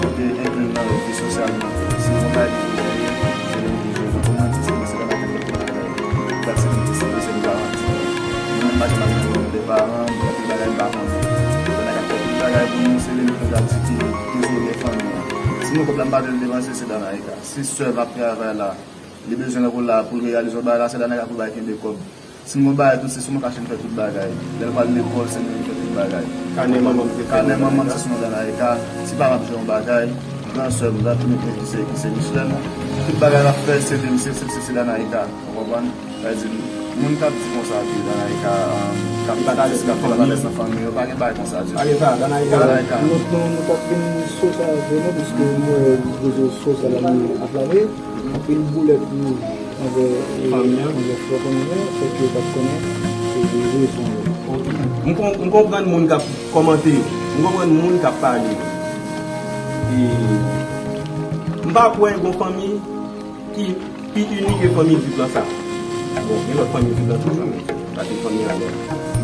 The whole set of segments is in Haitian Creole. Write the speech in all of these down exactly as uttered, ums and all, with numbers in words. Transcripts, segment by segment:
Kote enkli nan vi sosyal mwen. Si yon bagay ki pou jere, se lè m vin jere. Kòman di se mwen se Dana ki fè tout bagay. Gad se mwen ki se mwen se m garanti. Mwen menm pa janm al nan de paran m, anpil bagay m pa konnen. Dana k ap fè tout bagay pou nou, se li menm ki pral di ki dezole fanmi an. Si nou kòb la m pa vle l depanse, se Danaïka. Si sè m ap travay la, li bezwen lè pou la pou l reyalize yon bagay la, se Danaïka pou l bay kenbe kòb. Si m gon bagay tou, se sou mwen k achte m fè tout bagay. Lè l pral lekòl, se mwen ki fè tout bagay. Kanè manman m se sou non Danaïka. Si papa m jere yon bagay, gran sè m la, ki se, ki se Michelin. Tout bagay l ap fè, se li, se, se, se, se Danaïka. Ou konprann? Sa vle di, Moun k ap di konsa ke Danaïka, um, k ap di ke l ap fè lavalès nan fanmi yo, pa gen bagay konsa ditou. Pa gen sa, Danaïka. Danaïka. Nou, nou, nou t ap vin sou sa vre non, piske m wè rezo sosyo la ap lave, anpil boulèt wouj anvè, e, anvè frè fanmi an, fè ke yo pa t konnen, e, rezon yo. Ok. M kon-, m konprann moun k ap kòmante yo. M konprann moun k ap pale yo. E, m pa kwè gon fanmi ki pi ini ke fanmi Duc lan sa. Bon, gen lòt fanmi Duc lan toujou, men sa se fanmi an lòt.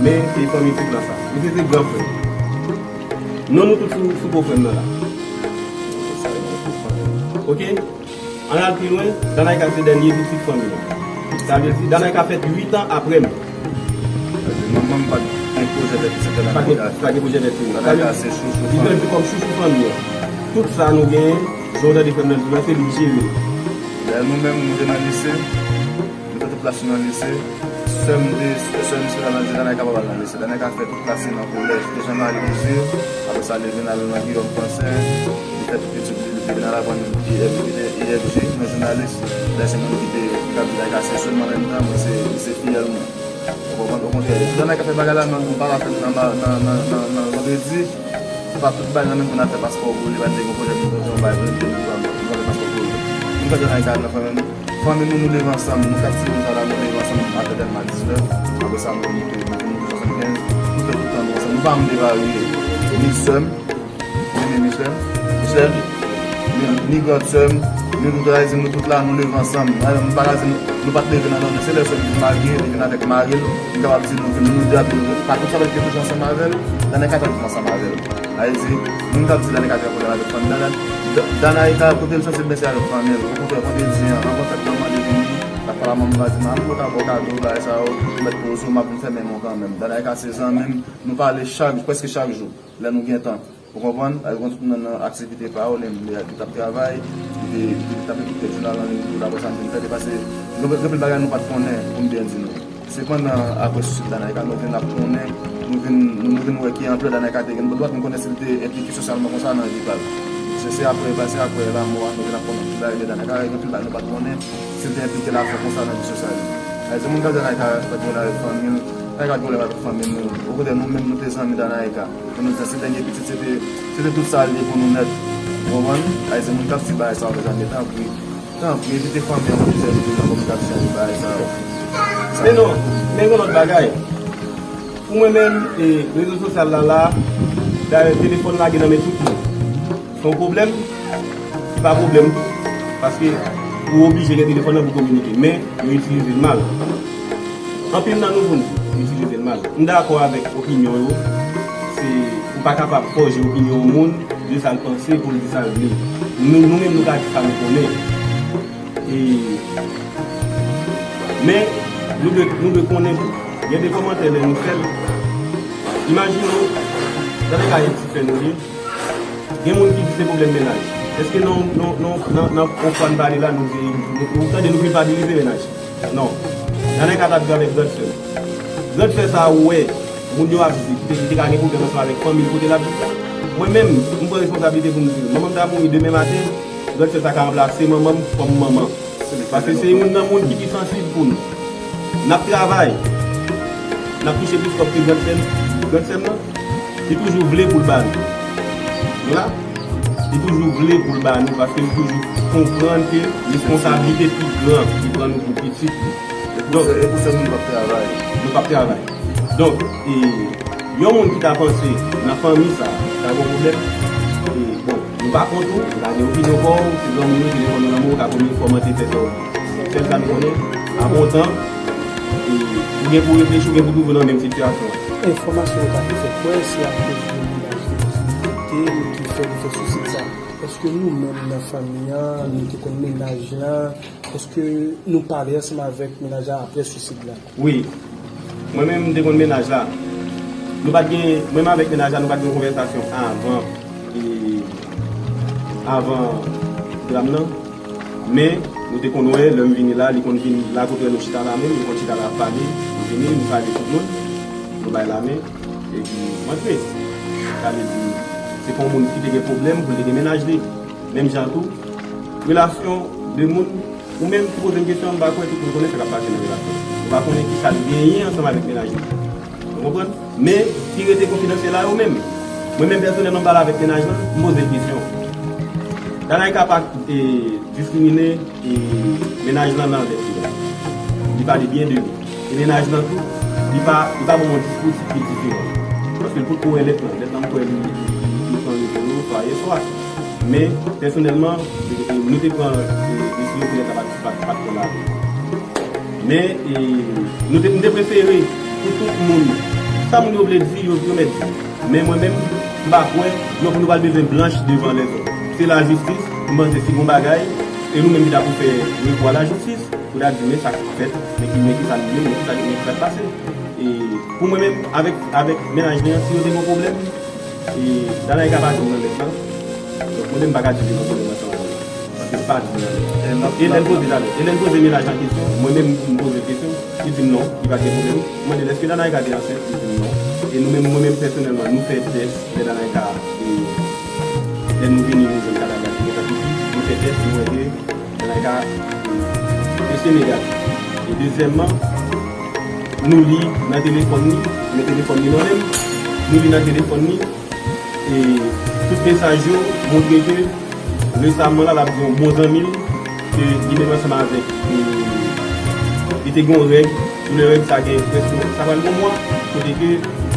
Men se fanmi Duc lan sa. Misye se gran frè. Non, nou tout sou, sou po frè m nan la. Ok? Ann al pi lwen, Danaïka se dènye pitit fanmi an. Sa vle di, Danaïka fèt uit an apre m. Manman m pa t gen pwojè fè pitit nan kote a. Pa t gen pwojè fè pitit. Danaïka se chouchou fanmi. Li grandi kòm chouchou fanmi an. Tout sa nou genyen, jan w tande frè m nan di nou an, se li ki jere. Lè nou menm, nou te nan lise, nou te tout plas nou nan lise. Sè m te, sè m te nan di Danaïka pa pral nan lise. Danaïka fè tout klase nan kolèj, te janm ale lise. Apre sa, li vin al nan Guillaume Francin. Li fè tout etid li, li te vin al aprann I F G, I F G nan jounalis. Lè se moun ki te, ki t ap di Danaïka se sè m an menm tan, mwen se, se fiyèl mwen. Ou konprann? Okontrè, Danaïka fè bagay la, men m pa la fè l nan, nan, nan, nan, nan vandredi. Se pa tout bagay nan menm pou n ap fè paspò pou li, pa t gen pwoblèm, nou te yon bagay pou li, nou pral, nou pral fè paspò pou li. Moun sa Danaïka nan fanmi m, fanmi nou, nou leve ansanm, nou kat timoun sa la, nou leve ansanm, atè Dèlma diznèf, apre sa, nou, nou te, nou te moute swasannkenz, nou fè tout tan nou ansanm, nou pa janm devarye, ni sè m, ni, ni, ni sè m, Michel, ni, ni gran sè m, nou tout, sa vle di nou tout la, nou leve ansanm. Nou pa ka di nou, nou pa t leve nan, nan, se lè sè m vin marye, li vin avèk mari l, m kapab di nou vin, nou de a vin, nou vin. Pa tout sa vle di toujou ansanm avè l, Danaïka toujou ansanm avè l. Sa vle di, moun k ap di Danaïka gen pwoblèm avèk fanmi Danaïka, Danaïka, kote l santi l bese avèk fanmi l. Okontrè, vandredi an, anvan fèt manman li vini, l ap pale a manman l, di, "Manman, mwen ka ba w kado, bagay sa yo, ou mèt poze w, m ap vin fèmen men w kanmenm." Danaïka se zanmi m, nou pale chak, prèske chak jou, lè nou gen tan. Ou konprann? Al konn tout moun nan aktivite pa yo, li, li, li t ap travay, li te, li te, li t ap ekri kèk jounal nan liv li, apre sa, m vin fè li pase. Nou, gen anpil bagay nou pa t konnen, pou m byen di nou. Sepandan, apre sisid Danaïka, nou vin ap konnen, nou vin, nou, nou vin wè ki anplè Danaïka te gen. Nou pa t menm konnen si l te enplike sosyalman konsa nan vi pa l. Se, se apre, se apre lanmò a, nou vin ap konnen anpil bagay de Danaïka, gen anpil bagay nou pa t konnen, si l te enplike l afon konsa nan vi sosyal li. Sa vle di, moun k ap di Danaïka pa t gen pwoblèm avèk fanmi l, Danaïka gen pwoblèm avèk fanmi l, nou. Okontrè, nou menm, nou te zanmi Danaïka. Pou nou di, se dènye pitit, se te, se te tout sa l ye pou nou nèt. Ou konprann? Sa vle di, moun k ap di bagay sa yo, mezanmi, tanpri, tanpri, evite fanmi an pou plizyè moun nan kominike ak fanmi bagay sa yo. Men non, men gen lòt bagay. Pou mwen menm, e, rezo sosyal la la, dayè telefòn lage nan men tout moun. Se yon pwoblèm, se pa pwoblèm tou, paske ou oblije gen telefòn nan pou kominike, men yo itilize l mal. Anpil nan nou pou n di, yo itilize l mal. M dakò avèk opinyon yo, se, ou pa kapab fòje opinyon yon moun de sa l panse pou l di sa l vle. Nou, nou menm, nou ka di sa nou konnen. E, men, nou dwe, nou dwe konnen tou, gen de kòmantè lè nou fè l. Imajine w, Danaïka e ti frè nou ye, gen moun ki di se pwoblèm mennaj. Èske nan, nan, nan, nan, nan yon fwa n pale la, nou di, nou, nou tande nou kilpabilize mennaj? Non. Danaïka t ap viv avèk gran sè l. Gran sè sa a ou wè, moun yo ap di, ki te, ki te ka gen pwoblèm ansanm avèk fanmi l kote l ap viv la. Mwen menm, m pran responsablite pou m di, manman m ta mouri demen maten, gran sè sa ka ranplase manman m kòm manman. Paske se youn nan moun ki pi sansib pou nou. N ap travay, n ap touche plis kòb ke gran sè m, gran sè m nan. Li toujou vle pou l ba nou. Nou la, li toujou vle pou l ba nou, paske li toujou konprann ke responsablite pi gran li pran nou pou pitit li. Donk, e pou sè moun p ap travay. Nou p ap travay. Donk, e, yon moun ki ta panse nan fanmi sa, ta gen pwoblèm. E, bon, nou pa kont ou, nou pa gen opinyon pa w, se granmoun yo, telefòn nan nan men w, ou ka kominike, kòmante, fè sa w vle. Sèl sa nou konnen, apre yon tan, e, ou gen pou reflechi, ou gen pou twouve w nan menm sitiyasyon an. Enfòmasyon yo ka te fè kwè se akoz de mennaj li ki te, ki fè li fè sisid sa. Èske nou menm nan fanmi an, nou te konn mennaj la? Èske nou pale ansanm avèk mennaj la apre sisid la? Wi. Mwen menm, m te konn mennaj la. Nou pa t gen, mwen menm avèk mennaj la, nou pa t gen yon konvèsasyon avan, e, avan dram nan. Men, nou te konn wè, lè m vini la, li konn vin la kote nou chita la menm, li konn chita la ap pale, m vini, nou salye tout moun, nou bay lamen, epi m antre. Sa vle di, se pa yon moun ki te gen pwoblèm pou l te gen mennaj li. Menm jan tou, relasyon de moun, ou menm ki poze m kesyon an, m pa kwè tout moun konnen sa k ap pase nan relasyon. Ou pa konnen ki sa l genyen ansanm avèk mennaj li. Ou konprann? Men, ki rete konfidansyèl a yo menm. Mwen menm pèsonèlman, m pale avèk mennaj lan, m poze l kesyon. Danayka pa e, diskrimine e, mennaj lan nan lèt li a. Li pale byen de li. E mennaj lan tou, li pa, li pa ban yon diskou ki diferan. Paske l potko wè lèt lan. Lèt lan, m kwè li, li, li pran repo yo swa yè swa. Men, pèsonèlman, e, e, nou te pran e, desizyon pou lèt la pa, pa, pa t pran lari. Men, e, nou te, m te prefere pou tout moun, sa moun yo vle di, yo, yo mèt di. Men mwen menm, m pa kwè, non, pou nou pral bezwen blanch devan lèzòm. Se lajistis, m panse si gon bagay, e nou menm ki ta pou fè rekou a lajistis, pou ta di, men sa k fèt, men ki, men ki sa nou ye, men ki sa, men ki sa k pase. E pou mwen menm, avèk, avèk mennaj li an, si yo te gen pwoblèm, e Danayka pa di m nan lèt lan. Donk, mwen menm, m pa ka di li gen pwoblèm ansanm avè l. Paske m pa di l nan lèt. E lè l poze talè, e lè l poze mennaj lan kesyon, mwen menm, m poze l kesyon, li di m non, li pa t gen pwoblèm. Mwen mande l, èske Danayka te ansent? Li di m non. E nou menm, mwen menm, pèsonèlman, nou fè tès, lè Danayka, e, lè nou vini, nou jwenn kadav la, li gentan piti, nou fè tès, nou wè ke Danayka, e, teste negatif. E dezyèmman, nou li nan telefòn li, men telefòn li nan men m, nou li nan telefòn li, e tout mesaj yo montre ke resaman la, l ap di yon bon zanmi l, ke li menm ansanm avèk, e, li te gen yon règ, doulè règ sa gen prèske, sa pral yon mwa, kote ke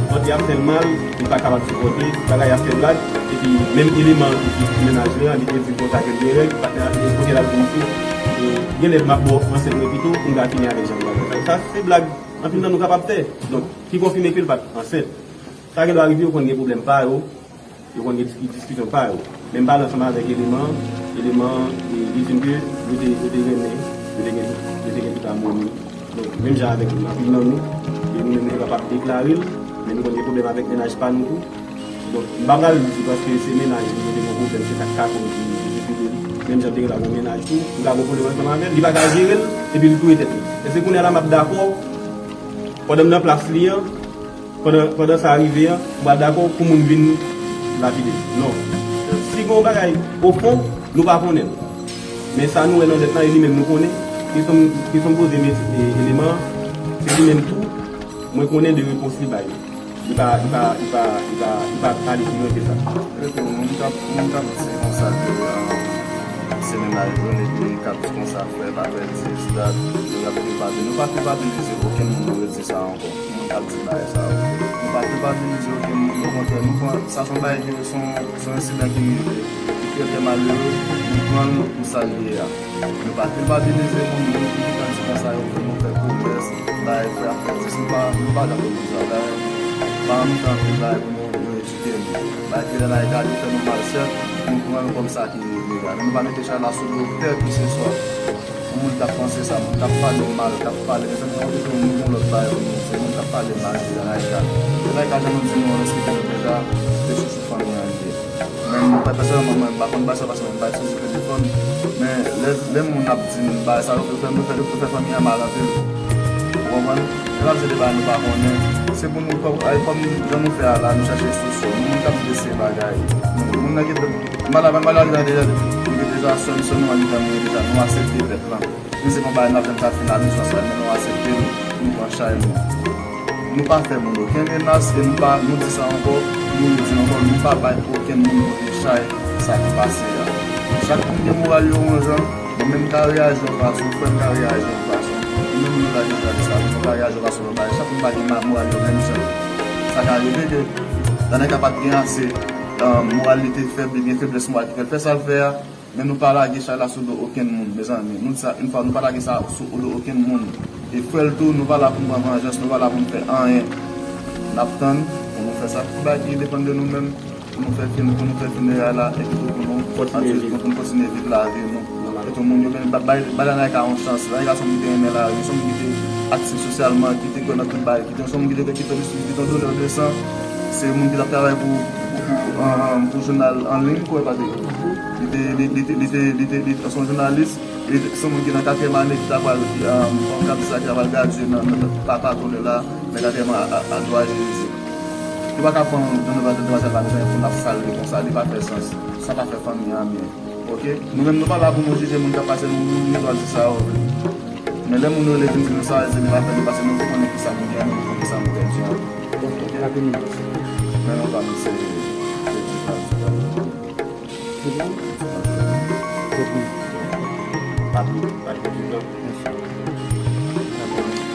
vant li ap fè l mal, li pa kapab sipòte, bagay ap fè blag, epi menm eleman ki, ki mennaj li an, li te di l konsa ke l gen règ, patnè a, e kote l ap di misye, e, gen lè m ap ba w ansent mwen pito, pou m ka fini avèk jan bagay sa. Sa se blag anpil nan nou kapab fè. Donk, ki konfime ke l pa t ansent. Sa gen dwa rive, yo konn gen pwoblèm pa yo, yo konn gen dis-, diskisyon pa yo. Men m pale ansanm avèk eleman an, eleman an, e, li di m ke yo te, yo te renmen, yo te gen, yo te gen tout amoni. Donk, menm jan avèk anpil nan nou, e nou menm nou kapab deklare l, men nou konn gen pwoblèm avèk mennaj pa nou tou. Donk, m pa pral di paske se mennaj li, yo te gen pwoblèm, se sa k ka koz li, li te fidèl. Menm jan te gen la gen mennaj tou, m ka gen pwoblèm ansanm avè l, li pa ka jere l, epi li touye tèt li. Èske kounye a la m ap dakò, pandan m nan plas li an, pandan, pandan sa rive an, m pral dakò pou moun vin lapide l? Non. Si gen yon bagay o fon, nou pa konnen l. Men sa nou wè nan lèt lan, e li menm nou konnen, kesyon, kesyon m poze mesye, e, eleman an, se li menm tou, mwen konnen de repons li bay. Li pa, li pa, li pa, li pa, li pa pale pi lwen ke sa. Epi moun k ap, moun k ap di konsa ke, ah, se mennaj yo, epi k ap di konsa frè pa fè dis, dat, yo ap kilpabilize. Nou pa kilpabilize okenn moun pou yo di sa ankò. Moun k ap di bagay sa yo. Nou pa kilpabilize okenn moun, okontrè, nou pran, sa se yon bagay ki, se yon, se yon ensidan ki rive, ki trè, trè malere, nou pran l pou sa l ye a. Nou pa kilpabilize moun, moun ki gentan di konsa yo vle nou fè pwomès, bagay frè ap fè dis, nou pa, nou pa jan pou nou travay, pa ann tann bagay pou nou, nou edike nou. Bagay ki lè n al gade fè nou mal, sèt, nou pran l kòm sa ki rive a. Men nou pa mete chay la sou do tè ki se swa. Yon moun k ap panse sa, moun k ap pale mal, k ap pale, mezanmi, nou oblije nou gen lòt bagay pou nou di, moun k ap pale mal de Danayka. Danayka, jan nou di nou, nou respekte nou deja, se chouchou fanmi an li ye. Men mwen pèsonèlman, mwen m pa konn bagay sa paske mwen m pa itilize telefòn. Men lè, lè moun ap di m bagay sa, yo fè, yo fè, yo fè fanmi an mal anpil. Ou konprann? Lè n ap di de bagay nou pa konnen, se pou nou, kòm, ay, kòm jan nou fè a la, nou chèche solisyon. Nou menm k ap blese bagay. Nou, moun nan gentan, malad, malad la deja, li deja sè, sè nou an li tanmen deja, nou aksepte pèt lan. Men se pa yon bagay n ap tann sa finalize ansanm, men nou aksepte l, nou pran chay nou. Nou pa fè moun okenn menas, e nou pa, nou di sa ankò, nou redi ankò, nou pa bay okenn moun pote chay sa ki pase a. Chak moun gen moral yo yon jan, mwen menm m ka reyaji yon fason, frè m ka reyaji yon fason, nou menm nou la jounalis la, nou ka reyaji yon fason lòt bagay, chak moun pa gen ma-, moral yo menm jan. Sa ka rive ke Danayka pa t gen ase, um, moral li te fèb, li gen feblès moral ki fè l fè sa l fè a, men nou pa lage chay la sou do okenn moun, mezanmi. Nou di sa yon fwa, nou pa lage sa sou do okenn moun. E frè l tou, nou pa la pou n pran vanjans, nou pa la pou n fè anyen. N ap tann pou nou fè sa ki bay, ki depann de nou menm, pou nou fè fin, pou nou fè fineray la, epi tou pou nou, pou nou kontinye viv lavi nou. Epi tou moun yo, men, ba-, bay, bay Danayka yon chans. Danayka se yon moun ki te renmen lavi, se yon moun ki te aktif sosyalman, ki te kwè nan tout bagay, ki te, se yon moun ki te, ki te, ki te yon donneur de sang. Se yon moun ki t ap travay pou, pou, pou, pou, an, an, pou jounal an liy, kwè, Patrick. Li te, li, li te, li te, li te, li te, se yon jounalis, li te, se yon moun ki nan katriyèm ane, ki ta pral, ki, an, kòm k ap di sa, ki ta pral gradye nan, nan, nan pa, pa konnen la, nan katriyèm a, a, a dwa jiridik. Nou pa ka pran yon demwazèl la, mezanmi, pou n ap sal li konsa, li pa fè sans. Sa pa fè fanmi an byen. Oke? Nou menm, nou pa la pou nou jije moun k ap pase, nou, nou, nou gen dwa di sa yo vle. Men lè moun yo rele vin di nou sa, se de la fè nou pase, nou te konnen ki sa nou gen, nou te konnen ki sa nou pèdi an. Men nou pa misye. Papi, papi,